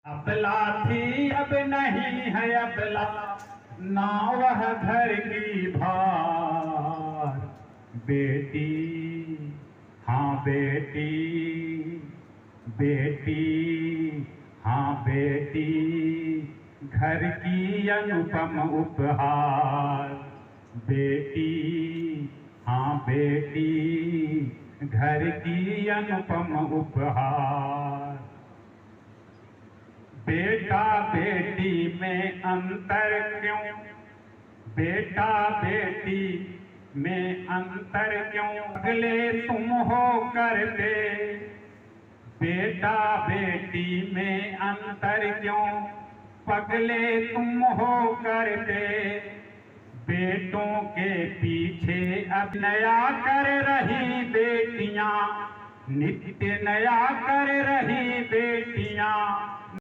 अबला थी अब नहीं है अबला, ना वह घर की भार। बेटी हाँ बेटी, बेटी हाँ बेटी, घर की अनुपम उपहार। बेटी हाँ बेटी, घर की अनुपम उपहार। बेटा बेटी में अंतर क्यों, बेटा बेटी में अंतर क्यों, अगले तुम हो करते। बेटा बेटी में अंतर क्यों, पगले तुम हो करते। बेटों के पीछे अब नया कर रही बेटियां, नित्य नया कर रही बेटियां।